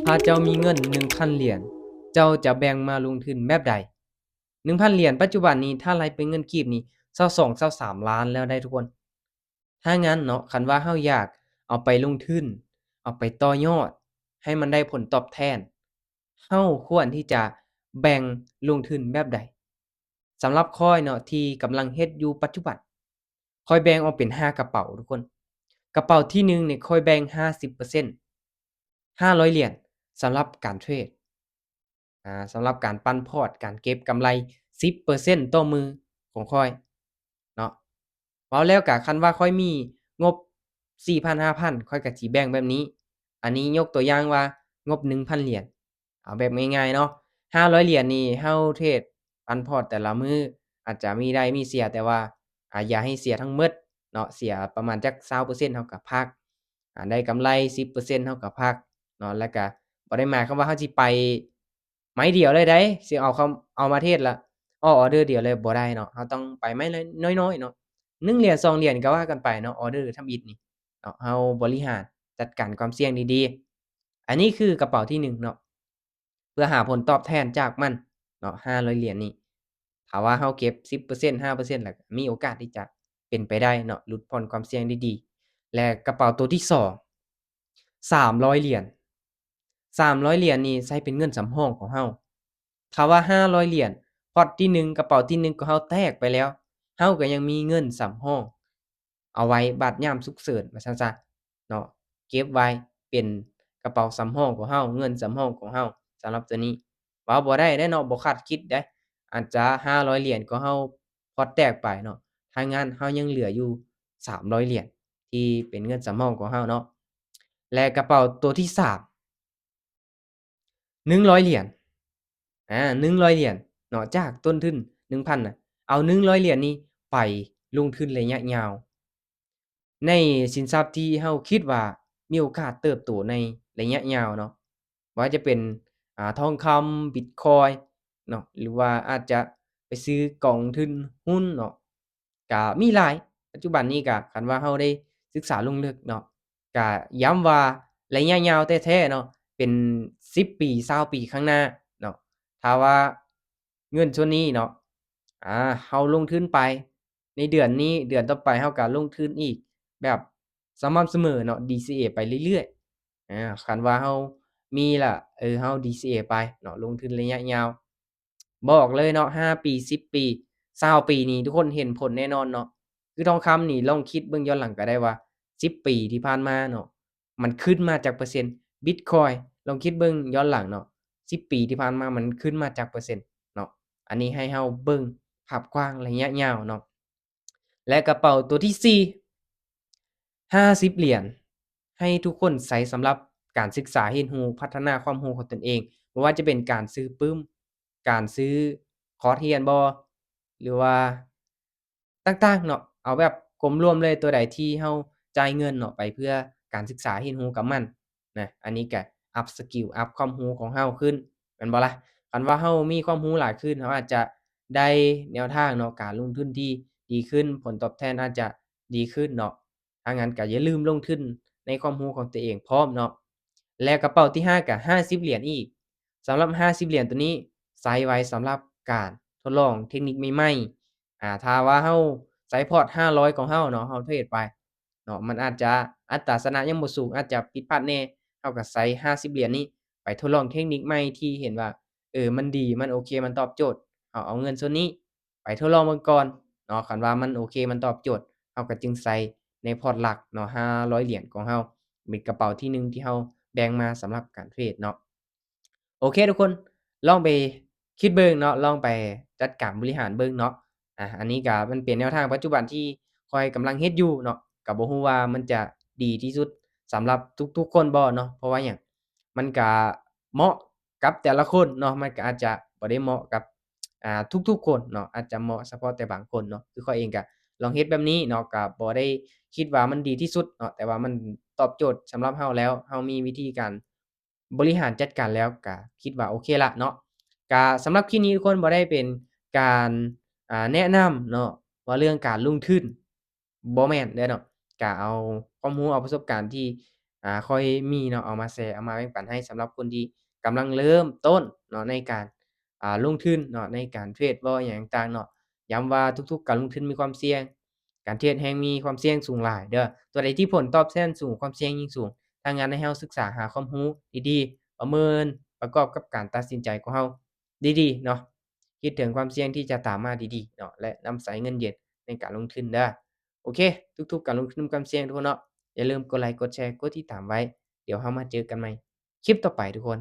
ຖ້າເຈົ້າມີເງິນໜຶ່ງພັນຫຼຽນ, ເຈົ້າຈະແບ່ງມາລົງທຶນແບບໃດ? ໜຶ່ງພັນຫຼຽນປັດຈຸບັນນີ້ ຖ້າໄລ່ເປັນເງິນກີບນີ້ ຊາວສອງ ຊາວສາມລ້ານແລ້ວໄດ໋ທຸກຄົນ. ຖ້າຊັ້ນເນາະ, ຄັນວ່າເຮົາຢາກເອົາໄປລົງທຶນ, ເອົາໄປຕໍ່ຍອດໃຫ້ມັນໄດ້ຜົນຕອບແທນ, ເຮົາຄວນທີ່ຈະແບ່ງລົງທຶນແບບໃດ? ສຳລັບຂ້ອຍເນາະ ທີ່ກຳລັງເຮັດຢູ່ປັດຈຸບັນ, ຂ້ອຍແບ່ງອອກເປັນຫ້າກະເປົາທຸກຄົນ. ກະເປົາທີໜຶ່ງນີ້ ຂ້ອຍແບ່ງຫ້າສິບເປີເຊັນ ຫ້າຮ້ອຍຫຼຽນ ສຳລັບການເທຣດ, ອາ ສຳລັບການປັ່ນພອດ, ການເກັບກຳໄລສິບເປີເຊັນຕໍ່ມື້ຂອງຂ້ອຍເນາະ. ເວົ້າແລ້ວກະ ຄັນວ່າຂ້ອຍມີງົບສີ່ພັນ ຫ້າພັນ ຂ້ອຍກະຊິແບ່ງແບບນີ້. ອັນນີ້ຍົກຕົວຢ່າງວ່າງົບໜຶ່ງພັນຫຼຽນ. ເອົາແບບງ່າຍໆເນາະ, ຫ້າຮ້ອຍຫຼຽນນີ້ເຮົາເທຣດປັ່ນພອດແຕ່ລະມື້ ອາດຈະມີໄດ້ມີເສຍ, ແຕ່ວ່າ ອາ ຢ່າໃຫ້ເສຍທັງໝົດເນາະ, ເສຍປະມານຈັກຊາວເປີເຊັນເຮົາກະພັກ, ອາ ໄດ້ກຳໄລສິບເປີເຊັນເຮົາກະພັກເນາະ. ແລ້ວກະບໍ່ໄດ້ໝາຍຄວາມວ່າເຮົາຊິໄປໄມ້ດຽວເລີຍໃດ໋, ຊິເອົາເຂົ້າ ເອົາມາເທຣດລະອອກອອເດີດຽວເລີຍ ບໍ່ໄດ້ເນາະ. ເຮົາຕ້ອງໄປໄມ້ນ້ອຍໆເນາະ, ໜຶ່ງຫຼຽນ ສອງຫຼຽນກະວ່າກັນໄປເນາະ, ອອເດີທຳອິດນີ້ເນາະ, ເຮົາບໍລິຫານຈັດການຄວາມສ່ຽງດີໆ. ອັນນີ້ຄືກະເປົາທີໜຶ່ງເນາະ, ເພື່ອຫາຜົນຕອບແທນຈາກມັນເນາະ, ຫ້າຮ້ອຍຫຼຽນນີ້ ຖ້າວ່າເຮົາເກັບສິບເປີເຊັນ ຫ້າເປີເຊັນ ແລ້ວກະມີໂອກາດທີ່ຈະເປັນໄປໄດ້ເນາະ, ຫຼຸດຜ່ອນຄວາມສ່ຽງໄດ້ດີ. ແລະ ກະເປົາໂຕທີສອງ ສາມຮ້ອຍຫຼຽນ, ສາມຮ້ອຍຫຼຽນນີ້ໃຊ້ເປັນເງິນສຳຮອງຂອງເຮົາ. ຖ້າວ່າຫ້າຮ້ອຍຫຼຽນ ພອດທີໜຶ່ງ ກະເປົາທີໜຶ່ງຂອງເຮົາແຕກໄປແລ້ວ, ເຮົາກະຍັງມີເງິນສຳຮອງ ເອົາໄວ້ບາດຍາມສຸກເສີນວ່າຊັ້ນຊະເນາະ, ເກັບໄວ້ເປັນກະເປົາສຳຮອງຂອງເຮົາ, ເງິນສຳຮອງຂອງເຮົາ. ສຳລັບໂຕນີ້ເວົ້າບໍ່ໄດ້ເດ້ເນາະ, ບໍ່ຄາດຄິດເດ້, ອາດຈະຫ້າຮ້ອຍຫຼຽນຂອງເຮົາພອດແຕກໄປເນາະ, ຖ້າງານເຮົາຍັງເຫຼືອຢູ່ສາມຮ້ອຍຫຼຽນທີ່ເປັນເງິນສຳຮອງຂອງເຮົາເນາະ. ແລະ ກະເປົາໂຕທີສາມ ໜຶ່ງຮ້ອຍຫຼຽນ, ອາ ໜຶ່ງຮ້ອຍຫຼຽນເນາະ, ຈາກຕົ້ນທຶນໜຶ່ງພັນນະ ເອົາໜຶ່ງຮ້ອຍຫຼຽນນີ້ໄປລົງທຶນໄລຍະຍາວ ໃນສິນຊັບທີ່ເຮົາຄິດວ່າມີໂອກາດເຕີບໂຕໃນໄລຍະຍາວເນາະ, ບໍ່ວ່າຈະເປັນ ອາ ທອງຄຳ, ບິດຄອຍເນາະ ຫຼືວ່າອາດຈະໄປຊື້ກອງທຶນຮຸ້ນເນາະ. ກະມີຫຼາຍ, ປັດຈຸບັນນີ້ກະ ຄັນວ່າເຮົາໄດ້ສຶກສາລົງເລິກເນາະ, ກະຢ້ຳວ່າໄລຍະຍາວແທ້ໆເນາະ ເປັນສິບປີ ຊາວປີຂ້າງໜ້າເນາະ, ຖ້າວ່າເງິນສ່ວນນີ້ເນາະ ອາ ເຮົາລົງທຶນໄປໃນເດືອນນີ້, ເດືອນຕໍ່ໄປເຮົາກະລົງທຶນອີກແບບສະໝ່ຳສະເໝີເນາະ, ດີຊີເອ ໄປເລື້ອຍໆ. ອາ ຄັນວ່າເຮົາມີລະ ເອີ ເຮົາ ດີຊີເອ ໄປເນາະ, ລົງທຶນໄລຍະຍາວ. ບອກເລີຍເນາະ, ຫ້າປີ ສິບປີ ຊາວປີນີ້ ທຸກຄົນເຫັນຜົນແນ່ນອນເນາະ. ຄືທອງຄຳນີ້ ລອງຄິດເບິ່ງຍ້ອນຫຼັງກະໄດ້ວ່າ ສິບປີທີ່ຜ່ານມາເນາະ ມັນຂຶ້ນມາຈັກເປີເຊັນ, ບິດຄອຍ ລອງຄິດເບິ່ງຍ້ອນຫຼັງເນາະ, ສິບປີທີ່ຜ່ານມາມັນຂຶ້ນມາຈັກເປີເຊັນເນາະ. ອັນນີ້ໃຫ້ເຮົາເບິ່ງພາບກວ້າງໄລຍະຍາວເນາະ. ແລະ ກະເປົາໂຕທີສີ່ ຫ້າສິບຫຼຽນ ໃຫ້ທຸກຄົນໃຊ້ສຳລັບການສຶກສາຮຽນຮູ້ ພັດທະນາຄວາມຮູ້ຂອງຕົນເອງ, ບໍ່ວ່າຈະເປັນການຊື້ປຶ້ມ, ການຊື້ຄອດຮຽນບໍ ຫຼືວ່າຕ່າງໆເນາະ, ເອົາແບບກົມລວມເລີຍ, ຕົວໃດທີ່ເຮົາຈ່າຍເງິນເນາະໄປເພື່ອການສຶກສາຮຽນຮູ້ກັບມັນ ນະ, ອັນນີ້ກະອັບສະກິວ ອັບຄວາມຮູ້ຂອງເຮົາຂຶ້ນ ແມ່ນບໍ່ລະ? ຄັນວ່າເຮົາມີຄວາມຮູ້ຫຼາຍຂຶ້ນ ເຮົາອາດຈະໄດ້ແນວທາງເນາະ ການລົງທຶນທີ່ດີຂຶ້ນ, ຜົນຕອບແທນອາດຈະດີຂຶ້ນເນາະ. ຖ້າຊັ້ນກະຢ່າລືມລົງທຶນໃນຄວາມຮູ້ຂອງຕົວເອງພ້ອມເນາະ. ແລະ ກະເປົາທີຫ້າກະຫ້າສິບຫຼຽນອີກ. ສຳລັບຫ້າສິບຫຼຽນໂຕນີ້ ໃຊ້ໄວ້ສຳລັບການທົດລອງເທັກນິກໃໝ່ໆ. ອາ ຖ້າວ່າເຮົາໃຊ້ພອດຫ້າຮ້ອຍຂອງເຮົາເນາະ, ເຮົາເທຣດໄປ ເນາະ ມັນອາດຈະ ອັດຕາຊະນະຍັງບໍ່ສູງ, ອາດຈະຜິດພາດແດ່, ເຮົາກະໃຊ້ຫ້າສິບຫຼຽນນີ້ໄປທົດລອງເທັກນິກໃໝ່ທີ່ເຫັນວ່າ ເອີ ມັນດີ, ມັນໂອເຄ, ມັນຕອບໂຈດ, ເຮົາເອົາເງິນສ່ວນນີ້ໄປທົດລອງເບິ່ງກ່ອນເນາະ. ຄັນວ່າມັນໂອເຄ, ມັນຕອບໂຈດ, ເຮົາກະຈຶ່ງໃສ່ໃນພອດຫຼັກເນາະ, ຫ້າຮ້ອຍຫຼຽນຂອງເຮົາ ເປັນກະເປົາທີໜຶ່ງທີ່ເຮົາແບ່ງມາສຳລັບການເທຣດເນາະ. ໂອເຄທຸກຄົນ, ລອງໄປຄິດເບິ່ງເນາະ, ລອງໄປຈັດການບໍລິຫານເບິ່ງເນາະ. ອາ ອັນນີ້ກະມັນເປັນແນວທາງປັດຈຸບັນທີ່ຂ້ອຍກຳລັງເຮັດຢູ່ເນາະ, ກະບໍ່ຮູ້ວ່າມັນຈະດີທີ່ສຸດສຳລັບທຸກໆຄົນບໍ່ເນາະ. ເພາະວ່າຫຍັງ? ມັນກະເໝາະກັບແຕ່ລະຄົນເນາະ, ມັນກະອາດຈະບໍ່ໄດ້ເໝາະກັບ ອາ ທຸກໆຄົນເນາະ, ອາດຈະເໝາະສະເພາະແຕ່ບາງຄົນເນາະ. ຄືຂ້ອຍເອງກະລອງເຮັດແບບນີ້ເນາະ, ກະບໍ່ໄດ້ຄິດວ່າມັນດີທີ່ສຸດເນາະ, ແຕ່ວ່າມັນຕອບໂຈດສຳລັບເຮົາແລ້ວ, ເຮົາມີວິທີການ ບໍລິຫານຈັດການແລ້ວກະຄິດວ່າໂອເຄລະເນາະ. ກະສຳລັບຄລິບນີ້ທຸກຄົນ ບໍ່ໄດ້ເປັນການ ອາ ແນະນຳເນາະ ວ່າເລື່ອງການລົງທຶນ ບໍ່ແມ່ນເດີ້ເນາະ. ກະເອົາຄວາມຮູ້ ເອົາປະສົບການທີ່ ອາ ຄ່ອຍມີເນາະ ເອົາມາແຊ ເອົາມາແບ່ງປັນໃຫ້ສຳລັບຄົນທີ່ກຳລັງເລີ່ມຕົ້ນເນາະ ໃນການ ອາ ລົງທຶນເນາະ ໃນການເທຣດບໍ່ ອີ່ຫຍັງຕ່າງໆເນາະ. ຢ້ຳວ່າທຸກໆການລົງທຶນມີຄວາມສ່ຽງ, ການເທຣດແຮ່ງມີຄວາມສ່ຽງສູງຫຼາຍເດີ້. ຕົວໃດທີ່ຜົນຕອບແທນສູງ ຄວາມສ່ຽງຍິ່ງສູງ. ທາງງານໃຫ້ເຮົາສຶກສາຫາຄວາມຮູ້ດີໆ, ປະເມີນປະກອບກັບການຕັດສິນໃຈຂອງເຮົາດີໆເນາະ. ຄິດເຖິງຄວາມສ່ຽງທີ່ຈະຕາມມາດີໆເນາະ ແລະ ນຳໃຊ້ເງິນເຢັນໃນການລົງທຶນເດີ້. ໂອເຄ ທຸກໆການລົງທຶນມີຄວາມສ່ຽງທຸກຄົນເນາະ. ຢ່າລືມກົດໄລ ກົດແຊ ກົດຕິດຕາມໄວ້. ດຽວເຮົາມາເຈີກັນໃໝ່ຄລິບຕໍ່ໄປທຸກຄົນ.